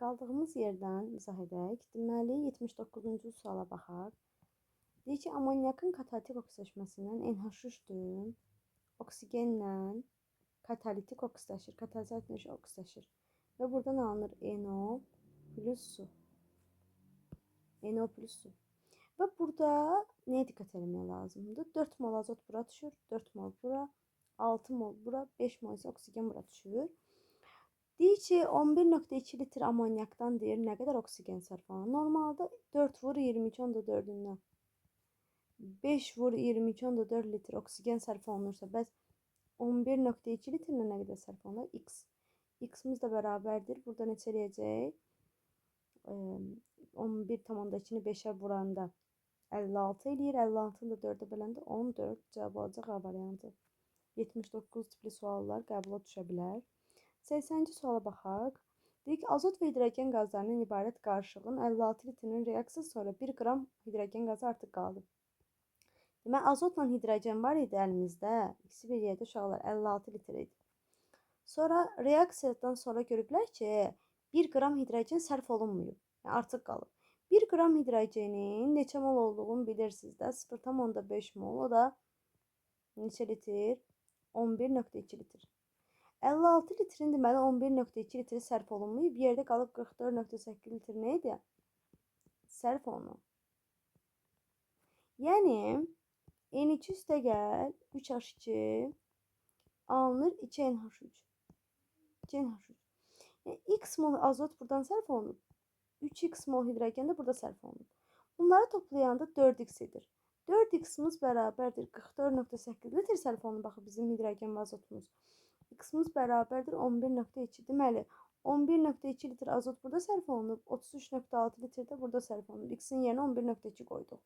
Qaldığımız yerdən izah edək. Deməli, 79-cu suala baxaq. Deyir ki, amonyakın katalitik oksidləşməsindən NH3-dür. Oksigenlə katalitik oksidləşir, katalizator oksidləşir. Və buradan alınır NO plus su. NO plus su. Və burada nəyə diqqət eləmək lazımdır? 4 mol azot bura düşür, 4 mol bura, 6 mol bura, 5 mol isə oksigen bura düşür. Deyir ki, 11,2 litr amonyakdan deyir, nə qədər oksigen sərf olunur? Normalda 4 vur 22,4-ündən 5 vur 22,4 litr oksigen sərf olunursa, bəs 11,2 litrlə nə qədər sərf olunur? X. X-imiz də bərabərdir. Burada neçə eləyəcək? 11,2-ni 5-ə vuranda 56 eləyir. 56-nı da 4-ə böləndə 14. Cavab olacaq A variantı. 79 tipli suallar qəbula düşə bilər. 80-ci suala baxaq. Deyir ki, azot və hidrogen qazlarından ibarət qarışığın 56 litrinin reaksiyası sonra 1 qram hidrogen qazı artıq qaldı. Deməli, azotla hidrogen var idi əlimizdə. İkisi bir yerdə uşaqlar 56 litr idi. Sonra reaksiyadan sonra görüblər ki, 1 qram hidrogen sərf olunmayıb. Yəni, artıq qalıb. 1 qram hidrogenin neçə mol olduğunu bilirsiniz də. 0,5 mol. O da neçə litr? 11,2 litr. 56 litrin deməli 11,2 litri sərf olunmayıb. Yerdə qalıb 44,8 litr nə idi? Sərf olunub. Yəni N2 üstə gəl 3H2 alınır 2NH3. 2NH3. Yəni X mol azot buradan sərf olunub. 3X mol hidrogen də burada sərf olunub. Bunları toplayanda 4X edir. 4X-imiz bərabərdir 44,8 litr sərf olunub. Baxın bizim hidrogen və azotumuz. X-imiz bərabərdir 11,2. Deməli 11,2 litr azot burada sərf olunub. 33,6 litr də burada sərf olunub. X-in yerinə 11,2 qoyduq.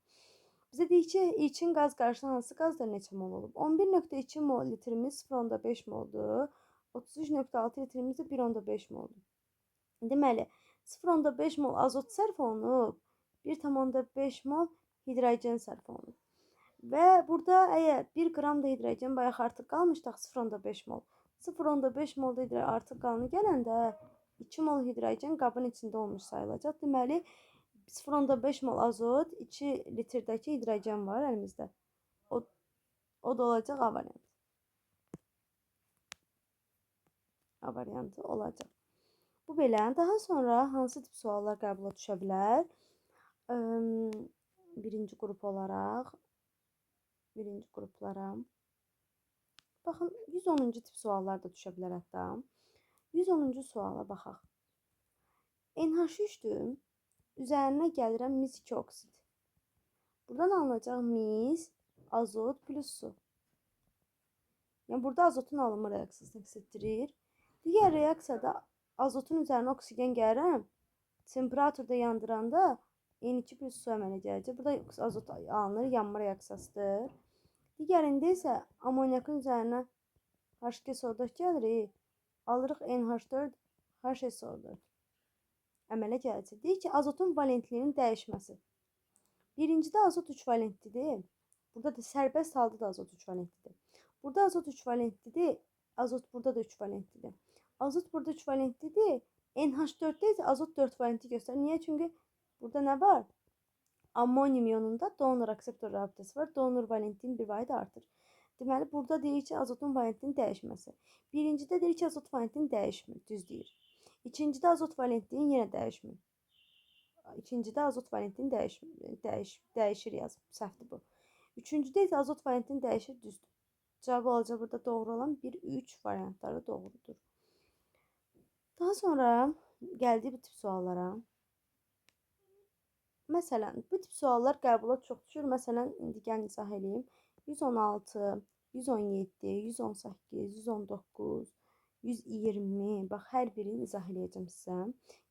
Bizə deyir ki, ilkin qaz qarışığı hansı qazda neçə mol olub? 11,2 mol litrimiz 0,5 moldur. 33,6 litrimiz də 1,5 moldur. Deməli, 0,5 mol azot sərf olunub, 1,5 mol hidrogen sərf olunub. Və burada əgər 1 qram da hidrogen bayaq artıq qalmışdı, 0,5 mol. 0,5 mol da artıq qalanı gələndə 2 mol hidrogen qabın içində olmuş sayılacaq. Deməli, 0,5 mol azot, 2 litrdəki hidrogen var əlimizdə. O da olacaq A variantı. A variantı olacaq. Bu belə. Daha sonra hansı tip suallar qəbula düşə bilər? Birinci qrup olaraq, birinci qruplara. Baxın, 110-cu tip suallar da düşə bilər hətta. 110-cu suala baxaq. NH3-dür. Üzərinə gəlirəm mis 2 oksid. Buradan alınacaq mis, azot plus su. Yəni, burada azotun alınma reaksiyasını əks etdirir. Digər reaksiyada azotun üzərinə oksigen gəlirəm. Temperaturda yandıranda N2 plus su əmələ gələcək. Burada azot alınır, yanma reaksiyasıdır. Digərində isə amonyakın üzərinə H2SO4 gəlir. Alırıq NH4, HSO4 əmələ gələcək. Deyir ki, azotun valentliyinin dəyişməsi. Birincidə azot 3 valentlidir. Burada da sərbəst halda da azot 3 valentlidir. Burada azot 3 valentlidir. Azot burada da 3 valentlidir. Azot burada 3 valentlidir. NH4-də isə azot 4 valentli göstərir. Niyə? Çünki burada nə var? Amonyum ionunda donor-akseptor rabitəsi var. Donor valentliyin bir vahidi artır. Deməli, burada deyir ki, azotun valentliyinin dəyişməsi. Birincidə deyir ki, azot valentliyinin dəyişmir. Düz deyir. İkincidə azot valentliyinin yenə dəyişmir. İkincidə azot valentliyinin dəyişir yazıb. Səhvdir bu. Üçüncüdə isə azot valentliyinin dəyişir. Düzdür. Cavabı olacaq burada doğru olan 1, 3 variantları doğrudur. Daha sonra gəldik bu tip suallara. Məsələn, bu tip suallar qəbula çox düşür. Məsələn, indi gəlin izah eləyim. 116, 117, 118, 119, 120. Bax, hər birini izah eləyəcəm sizə.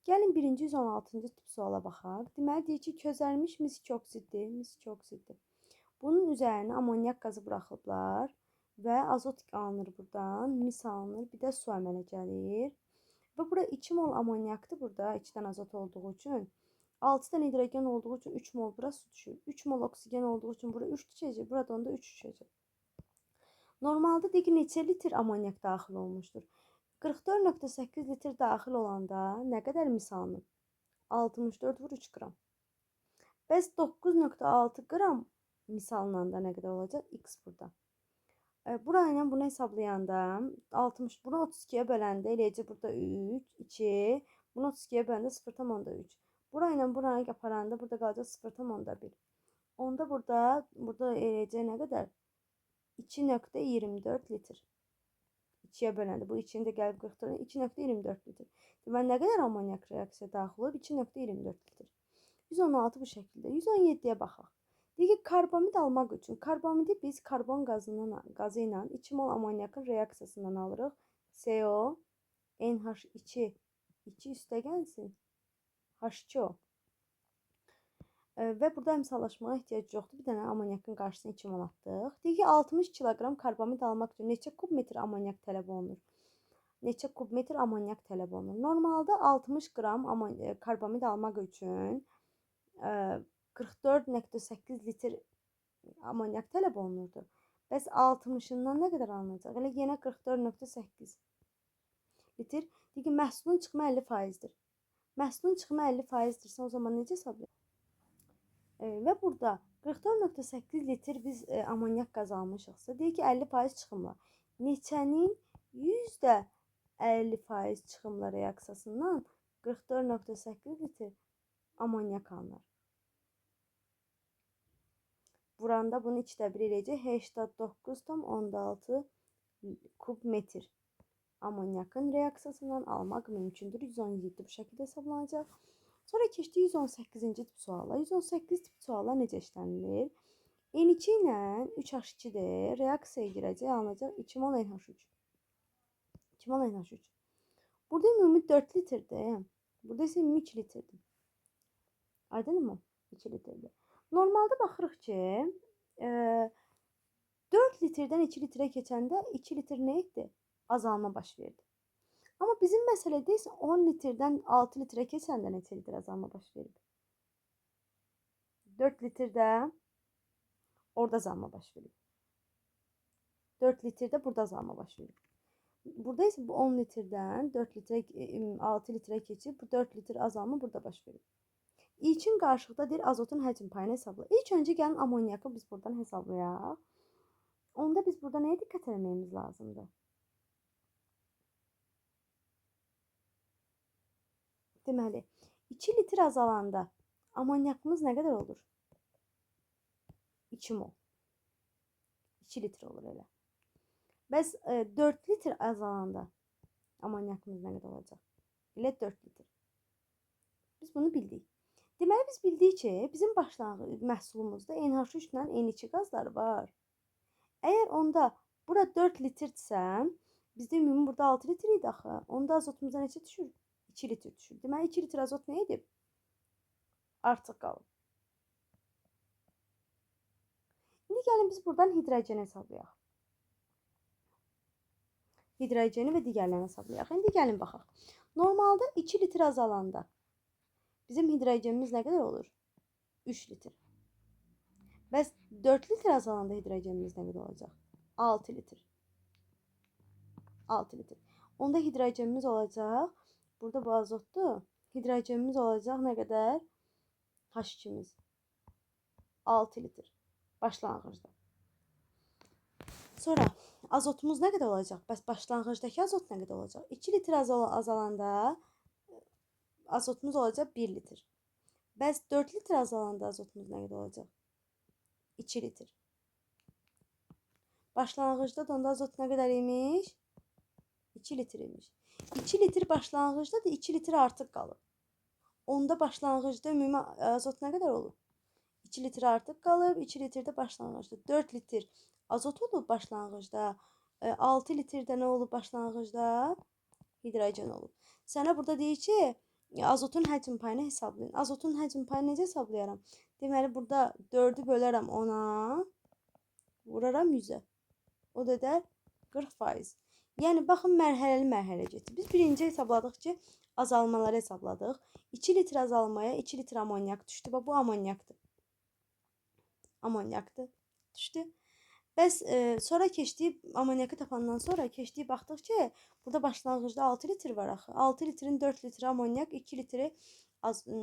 Gəlin birinci 116-cı tip suala baxaq. Deməli, deyir ki, közərmiş mis 2 oksiddir. Mis 2 oksiddir. Bunun üzərinə amonyak qazı buraxılıblar və azot alınır buradan, mis alınır, bir də su əmələ gəlir. Və bura 2 mol amonyakdır burada, 2 dənə azot olduğu üçün. 6 dənə hidrogen olduğu üçün 3 mol bura su düşür. 3 mol oksigen olduğu üçün bura 3 düşəcək, burada onda 3 düşəcək. Normalda deyir ki, neçə litr amonyak daxil olmuşdur? 44,8 litr daxil olanda nə qədər mis alınıb? 64,3 qram. Bəs 9,6 qram mis alınanda nə qədər olacaq? X burada. Bura ilə bunu hesablayanda 60, bunu 32-yə böləndə eləyəcək burada 3, 2, bunu 32-yə böləndə 0,3. Bura ilə buranı aparanda burada qalacaq 0,1. Onda burada eləyəcək nə qədər? 2,24 litr. 2-yə böləndə bu 2-ni də gəlib 44, 2,24 litr. Deməli, nə qədər amonyak reaksiya daxil olub? 2,24 litr. 116 bu şəkildə. 117-yə baxaq. Deyir ki, karbamid almaq üçün karbamidi biz karbon qazı ilə 2 mol amonyakın reaksiyasından alırıq. CO, NH2, 2 üstə gəlsin, H2O. Və burada əmsallaşmağa ehtiyac yoxdur. Bir dənə amonyakın qarşısına 2 mol atdıq. Deyir ki, 60 kiloqram karbamid almaq üçün neçə kubmetr amonyak tələb olunur? Neçə kubmetr amonyak tələb olunur? Normalda 60 qram karbamid almaq üçün 44,8 litr amonyak tələb olunurdu. Bəs 60-ından nə qədər alınacaq? Elə yenə 44,8 litr. Deyir ki, məhsulun çıxımı 50%-dir. Məhsulun çıxımı 50%-dirsə, o zaman necə hesablayaq? Və burada 44,8 litr biz amonyak qazı almışıqsa, deyir ki, 50% çıxımla. Neçənin %50% çıxımla reaksiyasından 44,8 litr amonyak alınır. Vuranda bunu 2-də 1 eləyəcək. 89,6 kub metr amonyakın reaksiyasından almaq mümkündür. 117 bu şəkildə hesablanacaq. Sonra keçdik 118-ci tip suala. 118 tip suala necə işlənilir? N2 ilə 3H2D reaksiyaya girəcək, alınacaq 2 mol NH3. 2 mol NH3. Burada ümumi 4 litrdir. Burada isə ümumi 2 litrdir. Aydınmı? 2 litrdir. Normalda baxırıq ki, 4 litrdən 2 litrə keçəndə 2 litr nə etdi? Azalma baş verdi. Amma bizim məsələdə isə 10 litrdən 6 litrə keçəndə neçə litr azalma baş verib? 4 litrdə orada azalma baş verib. 4 litrdə burada azalma baş verib. Burada isə bu 10 litrdən 4 litrə, 6 litrə keçib, bu 4 litr azalma burada baş verib. İlkin qarşılıqda deyir azotun həcm payını hesabla. İlk öncə gəlin amonyakı biz buradan hesablayaq. Onda biz burada nəyə diqqət eləməyimiz lazımdır? Deməli, 2 litr azalanda amonyakımız nə qədər olur? 2 mol. 2 litr olur elə. Bəs 4 litr azalanda amonyakımız nə qədər olacaq? Elə 4 litr. Biz bunu bildik. Deməli, biz bildik ki, bizim başlanğıc məhsulumuzda NH3 ilə N2 qazları var. Əgər onda bura 4 litrdirsə, bizdə ümumi burada 6 litr idi axı. Onda azotumuza neçə düşür? 2 litr düşür. Deməli, 2 litr azot nə edib? Artıq qalıb. İndi gəlin biz buradan hidrogeni hesablayaq. Hidrogeni və digərlərini hesablayaq. İndi gəlin baxaq. Normalda 2 litr azalanda bizim hidrogenimiz nə qədər olur? 3 litr. Bəs 4 litr azalanda hidrogenimiz nə qədər olacaq? 6 litr. 6 litr. Onda hidrogenimiz olacaq. Burada bu azotdur. Hidrogenimiz olacaq nə qədər? H2-miz. 6 litr. Başlanğıcda. Sonra azotumuz nə qədər olacaq? Bəs başlanğıcdakı azot nə qədər olacaq? 2 litr azalanda azotumuz olacaq 1 litr. Bəs 4 litr azalanda azotumuz nə qədər olacaq? 2 litr. Başlanğıcda da onda azot nə qədər imiş? 2 litr imiş. 2 litr başlanğıcda da 2 litr artıq qalıb. Onda başlanğıcda ümumi azot nə qədər olub? 2 litr artıq qalıb, 2 litr də başlanğıcda. 4 litr azot olub başlanğıcda. 6 litrdə nə olub başlanğıcda? Hidrogen olub. Sənə burada deyir ki, azotun həcm payını hesablayın. Azotun həcm payını necə hesablayaram? Deməli, burada 4-ü bölərəm 10-a, vuraram 100-ə. O da edər 40%. Yəni, baxın, mərhələli-mərhələ getdi. Biz birinci hesabladıq ki, azalmaları hesabladıq. 2 litr azalmaya 2 litr amonyak düşdü. Bax, bu amonyakdır. Amonyakdır. Düşdü. Bəs sonra keçdik, amonyakı tapandan sonra keçdik, baxdıq ki, burada başlanğıcda 6 litr var axı. 6 litrin 4 litri amonyak, 2 litri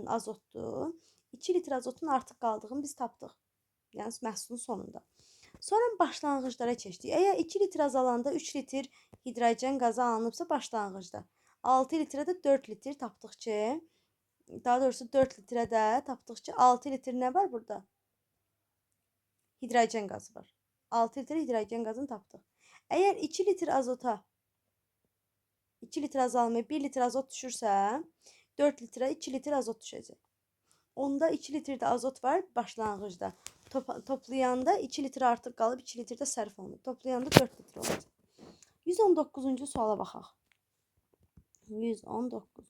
azotdur. 2 litr azotun artıq qaldığını biz tapdıq. Yəni məhsulun sonunda. Sonra başlanğıclara keçdik. Əgər 2 litr azalanda 3 litr hidrogen qazı alınıbsa başlanğıcda. 6 litrə də 4 litr tapdıq ki, daha doğrusu 4 litrə də tapdıq ki, 6 litr nə var burada? Hidrogen qazı var. 6 litr hidrogen qazını tapdıq. Əgər 2 litr azota, 2 litr azalmaya 1 litr azot düşürsə, 4 litrə 2 litr azot düşəcək. Onda 2 litr də azot var başlanğıcda. Toplayanda 2 litr artıq qalıb, 2 litr də sərf olunub. Toplayanda 4 litr olacaq. 119-cu suala baxaq. 119.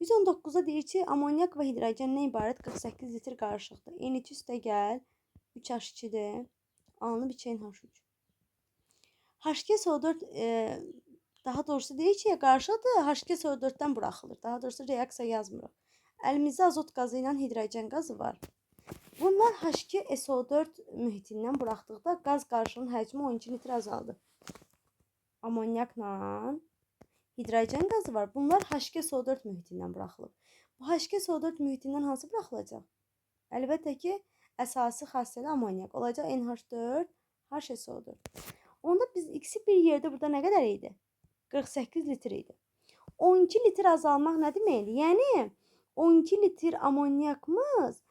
119-da deyir ki, amonyak və hidrogendən ibarət 48 litr qarışıqdır. N2 üstə gəl, 3H2-dir. Alınıb 2NH3. H2SO4 daha doğrusu deyir ki, qarışıqdır, H2SO4-dən buraxılır. Daha doğrusu reaksiya yazmırıq. Əlimizdə azot qazı ilə hidrogen qazı var. Bunlar H2SO4 mühitindən buraxdıqda qaz qarışığının həcmi 12 litr azaldı. Amonyakla hidrogen qazı var. Bunlar H2SO4 mühitindən buraxılıb. Bu H2SO4 mühitindən hansı buraxılacaq? Əlbəttə ki, əsasi xassəli amonyak olacaq NH4, HSO4. Onda biz ikisi bir yerdə burada nə qədər idi? 48 litr idi. 12 litr azalmaq nə deməkdir? Yəni 12 litr amonyakımız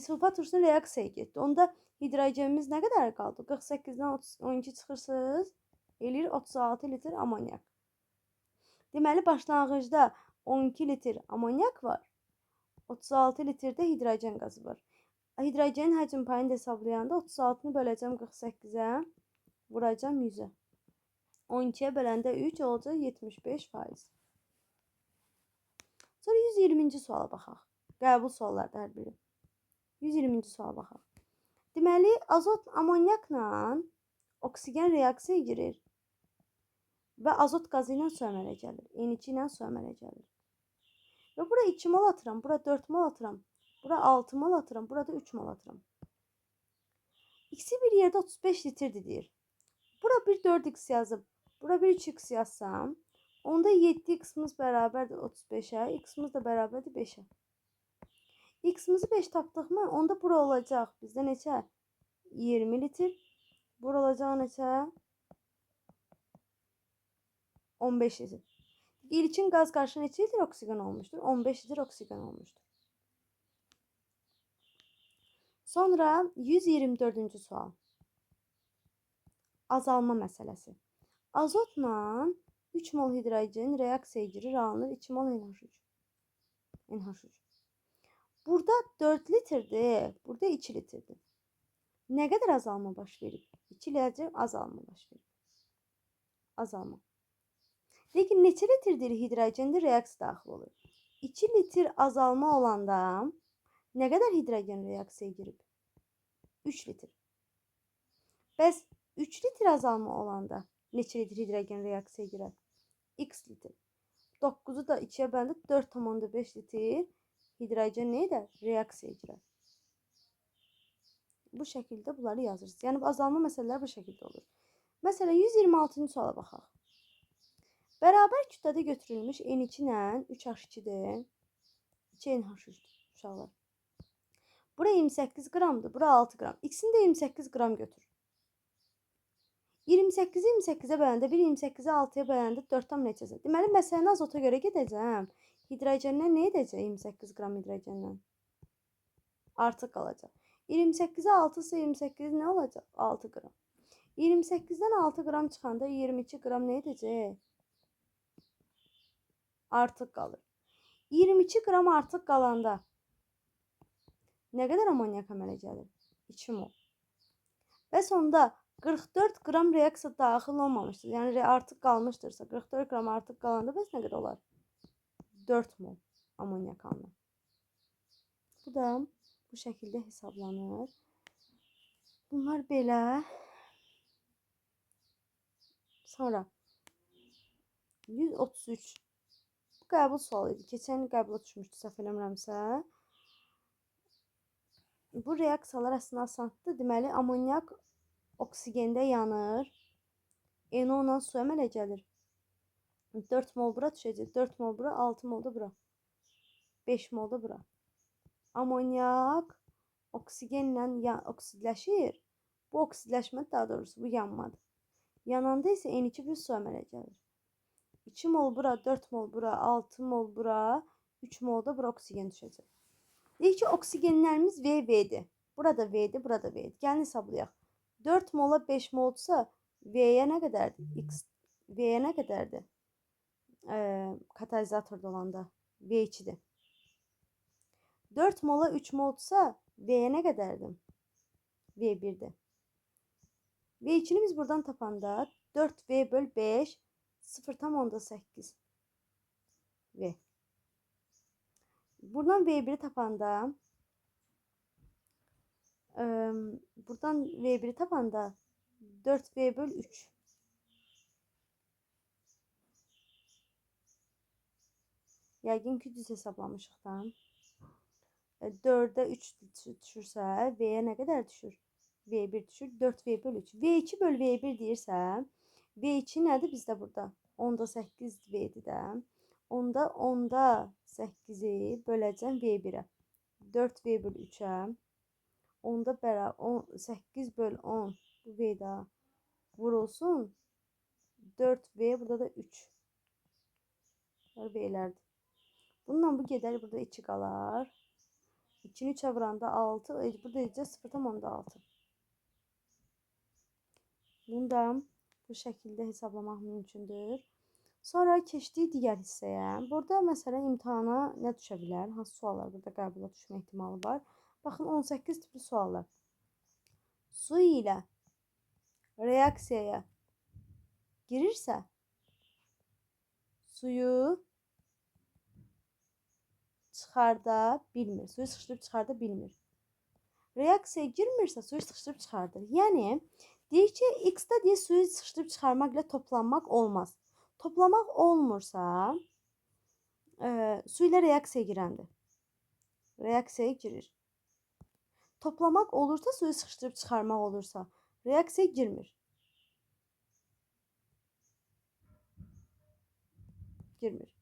sulfat turşusuna reaksiyaya getdi. Onda hidrogenimiz nə qədər qaldı? 48-dən 12 çıxırsınız, eləyir 36 litr amonyak. Deməli, başlanğıcda 12 litr amonyak var, 36 litrdə hidrogen qazı var. Hidrogenin həcm payını da hesablayanda 36-nı böləcəm 48-ə, vuracam 100-ə. 12-yə böləndə 3 olacaq 75%. Sonra 120-ci suala baxaq. Qəbul suallardır hər biri. 120-ci suala baxaq. Deməli, azot amonyakla oksigen reaksiyaya girir və azot qazı ilə su əmələ gəlir. N2 ilə su əmələ gəlir. Və bura 2 mol atıram, bura 4 mol atıram, bura 6 mol atıram, burada 3 mol atıram. İkisi bir yerdə 35 litrdir deyir. Bura bir 4x yazıb, bura bir 3x yazsam, onda 7x-imiz bərabərdir 35-ə, x-imiz də bərabərdir 5-ə. X-imizi 5 tapdıq mı? Onda bura olacaq bizdə neçə? 20 litr. Bura olacaq neçə? 15 litr. İlkin qaz qarşı neçə litr oksigen olmuşdur? 15 litr oksigen olmuşdur. Sonra 124-cü sual. Azalma məsələsi. Azotla 3 mol hidrogen reaksiyaya girir, alınır 2 mol NH3. NH3. Burada 4 litrdir, burada 2 litrdir. Nə qədər azalma baş verib? 2 litr azalma baş verib. Azalma. Lakin neçə litrdir hidrogendir reaksiya daxil olur? 2 litr azalma olanda nə qədər hidrogen reaksiyaya girib? 3 litr. Bəs 3 litr azalma olanda neçə litr hidrogen reaksiyaya girər? X litr. 9-u da 2-yə böləndə 4,5 litr hidrogen nə edər? Reaksiyaya girər. Bu şəkildə bunları yazırsınız. Yəni bu azalma məsələləri bu şəkildə olur. Məsələn 126-cı suala baxaq. Bərabər kütlədə götürülmüş N2 ilə 3H2-dir. 2NH3-dür uşaqlar. Bura 28 qramdır, bura 6 qram. İkisini də 28 qram götür. 28-i 28-ə böləndə, 1 28-i 6-ya böləndə 4-dən neçəsə. Deməli, məsələni azota görə gedəcəm. Hidrogendən nə edəcək 28 qram hidrogendən? Artıq qalacaq. 28-ə 6 ise 28 nə olacaq? 6 qram. 28-dən 6 qram çıxanda 22 qram nə edəcək? Artıq qalır. 22 qram artıq qalanda nə qədər amonyak əmələ gəlir? 2 mol. Və sonda 44 qram reaksiya daxil olmamışdır. Yəni artıq qalmışdırsa 44 qram artıq qalanda bəs nə qədər olar? 4 mol amonyak alınır. Bu da bu şəkildə hesablanır. Bunlar belə. Sonra 133. Bu qəbul sualı idi. Keçən il qəbula düşmüşdü, səhv eləmirəmsə. Bu reaksiyalar əslində asandır. Deməli, amonyak Oksigendə yanır. NO ilə su əmələ gəlir. 4 mol bura düşəcək. 4 mol bura, 6 mol da bura. 5 mol da bura. Amonyak oksigenlə oksidləşir. Bu oksidləşmə, daha doğrusu bu yanmadır. Yananda isə N2 plus su əmələ gəlir. 2 mol bura, 4 mol bura, 6 mol bura, 3 mol da bura oksigen düşəcək. Deyik ki, oksigenlərimiz V-V'dir. Burada V-dir, burada V-dir. Gəlin hesablayaq. 4 mola 5 moldursa V-yə nə qədərdir? X, V-yə nə qədərdir? Katalizatorda olanda V2-dir. 4 mola 3 moldursa V-yə nə qədərdir? V1-dir. V2-ni biz buradan tapanda 4V böl 5 0,8 V. Buradan V1-i tapanda buradan V1-i tapanda 4V böl 3. Yəqin ki, düz hesablamışıq da. 4-ə 3 düşürsə, V-yə nə qədər düşür? V1 düşür. 4V böl 3. V2 böl V1 deyirsə, V2 nədir bizdə burada? 10,8 V-dir də. Onda 10,8-i böləcəm V1-ə. 4V böl 3-ə. Onda bərabər 8 böl 10 bu V də vurulsun. 4V burada da 3. Bunlar V-lərdir. Bununla bu gedər. Burada 2 qalar. 2-ni 3-ə vuranda 6. Burada edəcək 0,6. Bunu da bu şəkildə hesablamaq mümkündür. Sonra keçdik digər hissəyə. Burada məsələn imtahana nə düşə bilər? Hansı suallar burada qəbula düşmə ehtimalı var? Baxın 18 tipli suallar. Su ilə reaksiyaya girirsə suyu çıxarda bilmir. Suyu sıxışdırıb çıxarda bilmir. Reaksiyaya girmirsə suyu sıxışdırıb çıxardır. Yəni deyir ki, X-də deyir suyu sıxışdırıb çıxarmaq ilə toplanmaq olmaz. Toplamaq olmursa, su ilə reaksiyaya girəndir. Reaksiyaya girir. Toplamaq olursa, suyu sıxışdırıb çıxarmaq olursa, reaksiyaya girmir. Girmir.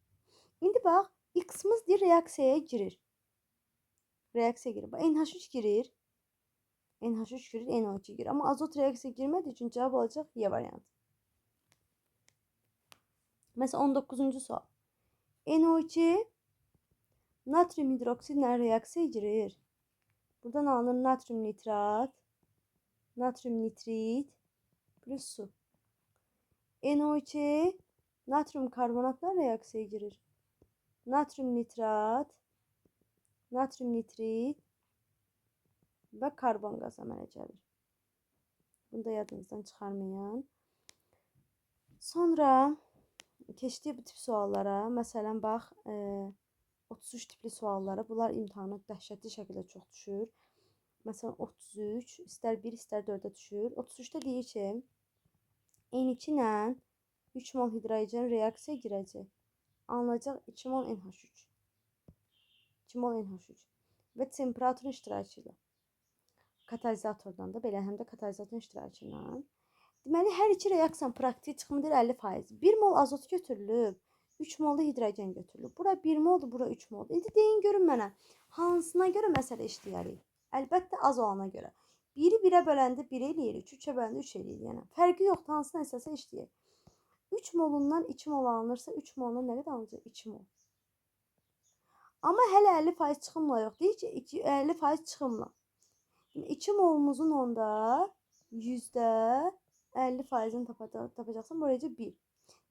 İndi bax, X-imiz deyir reaksiyaya girir. Reaksiyaya girir. Bax, NH3 girir. NH3 girir, NO2 girir. Amma azot reaksiyaya girmədiyi üçün cavab olacaq Y variantı. Məsələn, 19-cu sual. NO2 natrium hidroksidlə reaksiyaya girir. Buradan alınır natrium nitrat, natrium nitrit plus su. NO2 natrium karbonatla reaksiyaya girir. Natrium nitrat, natrium nitrit və karbon qazı əmələ gəlir. Bunu da yadınızdan çıxarmayın. Sonra keçdik bu tip suallara. Məsələn, bax, 33 tipli suallara. Bunlar imtahana dəhşətli şəkildə çox düşür. Məsələn, 33, istər 1, istər 4-ə düşür. 33-də deyir ki, N2 ilə 3 mol hidrogen reaksiyaya girəcək. Alınacaq 2 mol NH3. 2 mol NH3. Və temperaturun iştirakı ilə. Katalizatordan da, belə həm də katalizatorun iştirakı ilə. Deməli, hər iki reaksiyanın praktik çıxımı deyir 50%. 1 mol azot götürülüb, 3 mol da hidrogen götürülüb. Bura 1 moldur, bura 3 moldur. İndi deyin görün mənə, hansına görə məsələ işləyərik? Əlbəttə, az olana görə. 1-i 1-ə böləndə 1 eləyir, 3-ü 3-ə böləndə 3 eləyir. Yəni, fərqi yoxdur, hansına əsasa işləyək. 3 molundan 2 mol alınırsa, 3 molundan nə qədər alınacaq? 2 mol. Amma hələ 50% çıxımla yox. Deyir ki, 50% çıxımla. 2 molumuzun onda %50%-ni tapacaqsan. Böyləcə 1.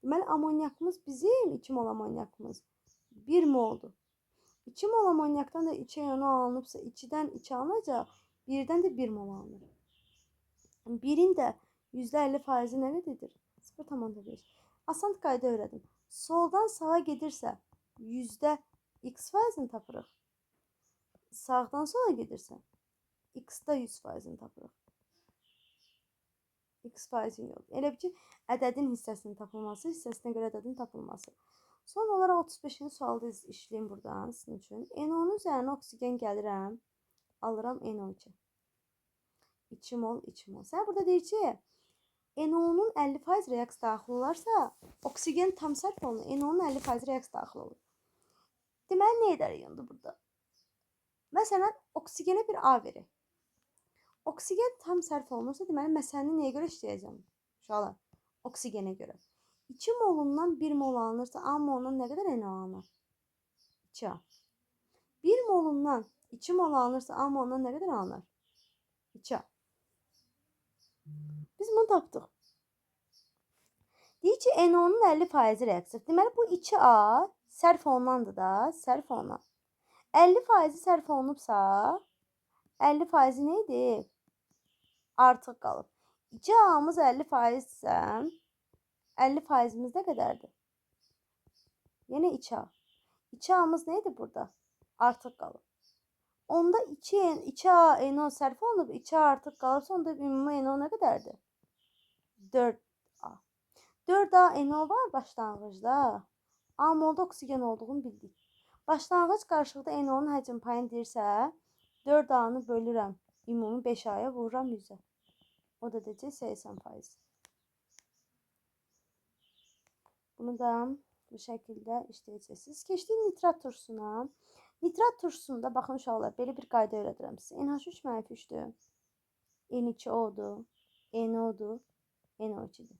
Deməli, amonyakımız bizim 2 mol amonyakımız 1 moldur. 2 mol amonyakdan da 2 ionu alınıbsa 2-dən 2 alınacaq, 1-dən də 1 mol alınır. 1-in də %50%-i nə qədərdir? 0,5. Asan qayda öyrədim. Soldan sağa gedirsə %x faizini tapırıq. Sağdan sola gedirsə x-da 100%-ni tapırıq. X faizin yolu. Elə bil ki, ədədin hissəsinin tapılması, hissəsinə görə ədədin tapılması. Son olaraq 35-ci sualda işləyim buradan sizin üçün. NO-nun üzərinə oksigen gəlirəm. Alıram NO2. 2 mol, 2 mol. Sən burada deyir ki, NO-nun 50% reaksiya daxil olarsa, oksigen tam sərf olunur. NO-nun 50% reaksiya daxil olur. Deməli, nə edərik indi burada? Məsələn, oksigenə bir A verir. Oksigen tam sərf olunursa, deməli, məsələni nəyə görə işləyəcəm? Uşaqlar, oksigenə görə. 2 molundan 1 mol alınırsa, A molundan nə qədər NO alınır? 2A. 1 molundan 2 mol alınırsa, A molundan nə qədər alınır? 2A. Biz bunu tapdıq. Deyir ki, NO-nun 50% reaksiya. Deməli, bu 2A sərf olunandır da, sərf olunan. 50% sərf olunubsa, 50% nə idi? Artıq qalıb. 2A-mız 50%-isə, 50%-imiz nə qədərdir? Yəni 2A. 2A-mız nə idi burada? Artıq qalıb. Onda 2A NO sərf olunub, 2A artıq qalıbsa, onda ümumi NO nə qədərdir? 4A. 4A NO var başlanğıcda. A molda oksigen olduğunu bildik. Başlanğıc qarışıqda NO-nun həcm payını deyirsə, 4A-nı bölürəm. Ümumi 5A-ya vururam 100-ə. O da deyəcək 80%. Bunu da bu şəkildə işləyəcəksiniz. Keçdik nitrat turşusuna. Nitrat turşusunda baxın uşaqlar, belə bir qayda öyrədirəm sizə. NH3 mənfi 3-dür. N2O-dur. NO-dur. NO2-dir.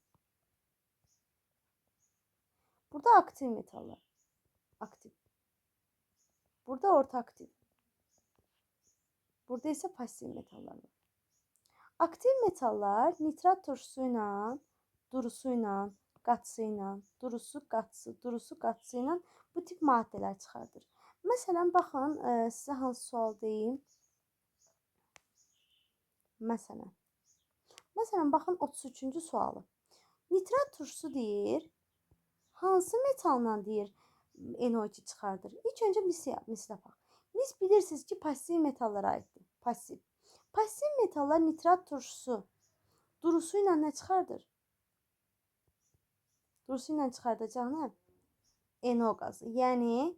Burada aktiv metallar. Aktiv. Burada orta aktiv. Burada isə pasiv metallar var. Aktiv metallar nitrat turşusu ilə, durusu ilə, qatısı ilə, durusu, qatısı, durusu, qatısı ilə bu tip maddələr çıxardır. Məsələn, baxın, sizə hansı sual deyim? Məsələn, baxın 33-cü sualı. Nitrat turşusu deyir, hansı metalla deyir NO2 çıxardır? İlk öncə mis tapaq. Mis bilirsiniz ki, pasiv metallara aiddir. Pasiv. Pasiv metallar nitrat turşusu durusu ilə nə çıxardır? Durusu ilə çıxardacaq nə? NO qazı. Yəni,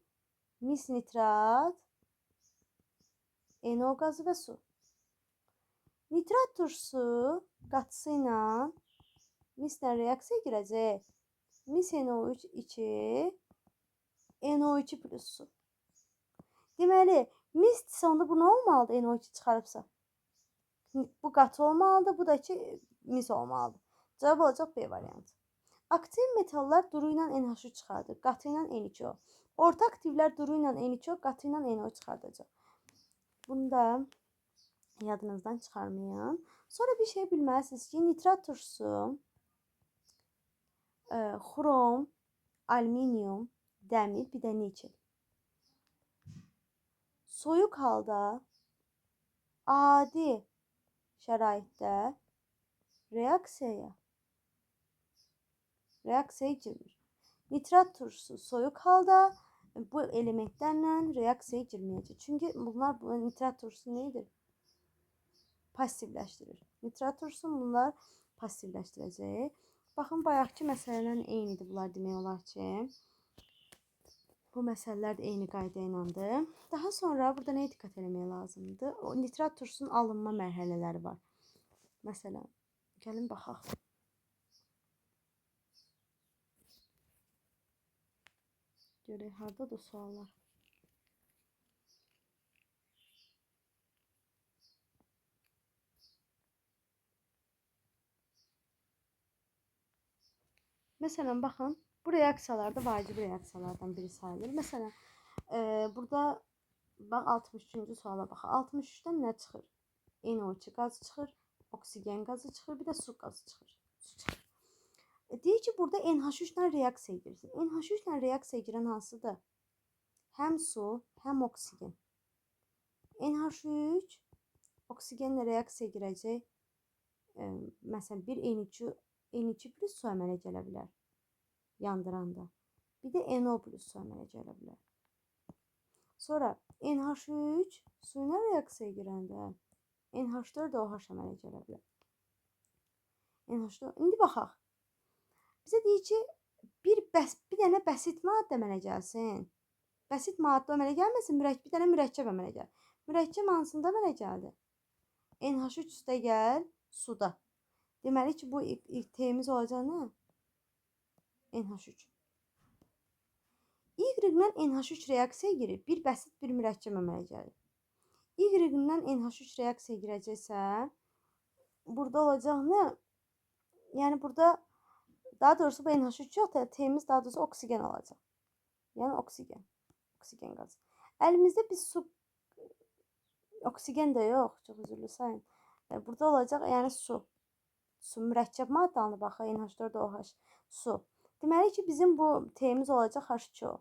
mis nitrat, NO qazı və su. Nitrat turşusu qatısı ilə mislə reaksiya girəcək. Mis NO3 2, NO2 plus su. Deməli, misdirsə onda bu nə olmalıdır NO2 çıxarıbsa? Bu qatı olmalıdır, bu da ki mis olmalıdır. Cavab olacaq B variantı. Aktiv metallar duru ilə NH3 çıxardır, qatı ilə N2O. Orta aktivlər duru ilə N2O, qatı ilə NO çıxardacaq. Bunu da yadınızdan çıxarmayın. Sonra bir şey bilməlisiniz ki, nitrat turşusu, xrom, alüminium, dəmir, bir də nikel. Soyuq halda adi şəraitdə reaksiyaya girmir. Nitrat turşusu soyuq halda bu elementlərlə reaksiyaya girməyəcək. Çünki bunlar bu nitrat turşusu nə edir? Passivləşdirir. Nitrat turşusunu bunlar passivləşdirəcək. Baxın, bayaqki məsələlərlə eynidir bunlar demək olar ki. Bu məsələlər də eyni qayda iləndir. Daha sonra burada nəyə diqqət eləmək lazımdır? O nitrat turşusunun alınma mərhələləri var. Məsələn, gəlin baxaq. Görək, hardadır suallar? Məsələn, baxın, bu reaksiyalarda vacib reaksiyalardan biri sayılır. Məsələn, burada bax 63-cü suala baxaq. 63-dən nə çıxır? NO2 qazı çıxır, oksigen qazı çıxır, bir də su qazı çıxır. Su çıxır. Deyir ki, burada NH3 ilə reaksiya girsin. NH3 ilə reaksiya girən hansıdır? Həm su, həm oksigen. NH3 oksigenlə reaksiya girəcək. Məsələn, bir N2 plus su əmələ gələ bilər yandıranda. Bir də NO plus su əmələ gələ bilər. Sonra NH3 su ilə reaksiya girəndə NH4OH əmələ gələ bilər. NH4. İndi baxaq. Bizə deyir ki, bir dənə bəsit maddə əmələ gəlsin. Bəsit maddə əmələ gəlməsin, bir dənə mürəkkəb əmələ gəlir. Mürəkkəb hansında əmələ gəldi? NH3 üstə gəl suda. Deməli ki, bu T-miz olacaq nə? NH3. Y-lə NH3 reaksiyaya girir. Bir bəsit bir mürəkkəb əmələ gəlir. Y-lə NH3 reaksiyaya girəcəksə, burada olacaq nə? Yəni burada, daha doğrusu bu NH3 yox, T-miz daha doğrusu oksigen olacaq. Yəni oksigen. Oksigen qazı. Əlimizdə biz su, oksigen də yox, çox üzrlü sayın. Burada olacaq, yəni su. Su mürəkkəb maddə alınıb axı, NH4OH, su. Deməli ki, bizim bu T-miz olacaq H2O.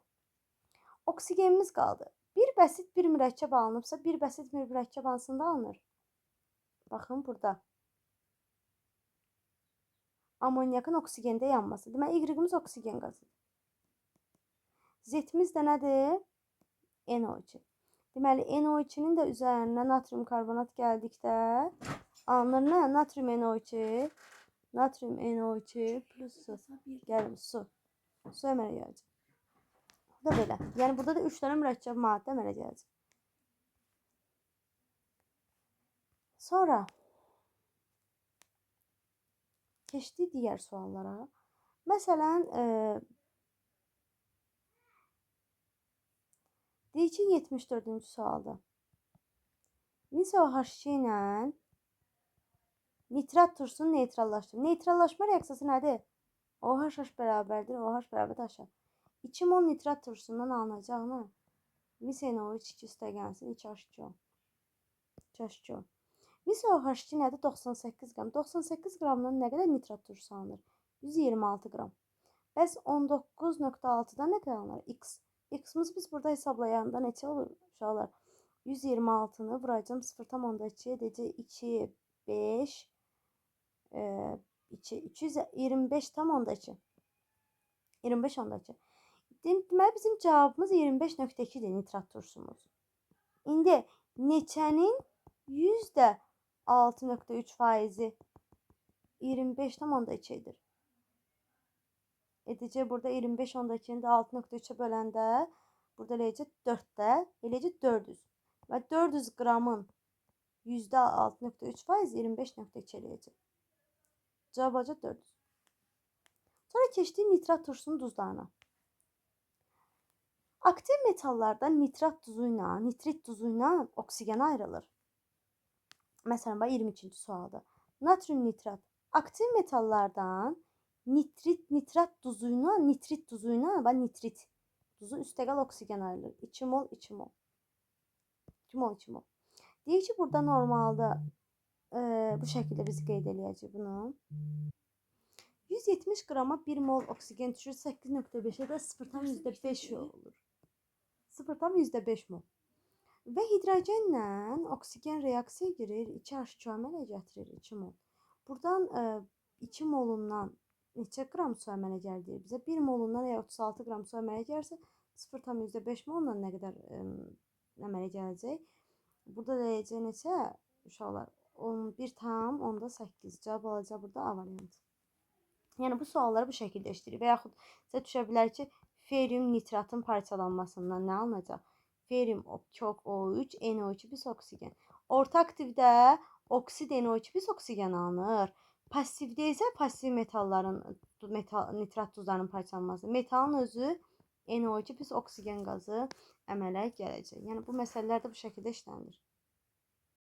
Oksigenimiz qaldı. Bir bəsit bir mürəkkəb alınıbsa, bir bəsit bir mürəkkəb hansında alınır? Baxın burada. Amonyakın oksigende yanması. Deməli, Y-imiz oksigen qazıdır. Z-imiz də nədir? NO2. Deməli, NO2-nin də üzərinə natrium karbonat gəldikdə alınır nə? Natrium NO2, natrium NO2 plus su. Gəlim, su. Su əmələ gələcək. Bu da belə. Yəni, burada da 3 dənə mürəkkəb maddə əmələ gələcək. Sonra keçdik digər suallara. Məsələn, deyik ki, 74-cü sualda. Mis OH2 ilə nitrat turşusunu neytrallaşdırır. Neytrallaşma reaksiyası nədir? OH H bərabərdir, OH bərabərdir H. 2 mol nitrat turşusundan alınacaq nə? Mis NO3 2 üstə gəlsin, 2H2O. 2H2O. Mis OH2 nədir? 98 qram. 98 qramdan nə qədər nitrat turşusu alınır? 126 qram. Bəs 19.6-dan nə qədər alınır? X. X-imizi biz burada hesablayanda neçə olur uşaqlar? 126-nı vuracağım 0,2 edəcək 2, 5, 2, 225,2. 25,2. Deməli, bizim cavabımız 25,2-dir nitrat turşumuz. İndi neçənin %6,3 faizi 25,2 edir? Edəcək burada 25,2-ni də 6,3-ə böləndə burada eləyəcək 4-də, eləyəcək 400. Və 400 qramın %6,3 faizi 25,2 eləyəcək. Cavab olacaq 400. Sonra keçdik nitrat turşusunun duzlarına. Aktiv metallarda nitrat duzu ilə, nitrit duzu ilə oksigen ayrılır. Məsələn, bax 22-ci sualda. Natrium nitrat. Aktiv metallardan nitrit, nitrat duzu ilə, nitrit duzu ilə, bax nitrit duzu üstəgəl oksigen ayrılır. 2 mol, 2 mol. 2 mol, 2 mol. Deyik ki, burada normalda bu şəkildə biz qeyd eləyəcəyik bunu. 170 qrama 1 mol oksigen düşür. 8,5-ə də 0,5 olur. 0,5 mol. Və hidrogenlə oksigen reaksiyaya girir. 2H2 əmələ gətirir 2 mol. Buradan 2 molundan neçə qram su əmələ gəlir bizə? 1 molundan əgər 36 qram su əmələ gəlirsə 0,5 molla nə qədər əmələ gələcək? Burada da eləyəcək neçə uşaqlar? 11,8 cavab olacaq burada A variantı. Yəni bu sualları bu şəkildə işləyirik. Və yaxud sizə düşə bilər ki, ferium nitratın parçalanmasından nə alınacaq? Ferium kök O3, NO2 bis oksigen. Orta aktivdə oksid NO2 bis oksigen alınır. Passivdə isə passiv metalların, nitrat duzlarının parçalanması. Metalın özü NO2 bis oksigen qazı əmələ gələcək. Yəni bu məsələlər də bu şəkildə işlənilir.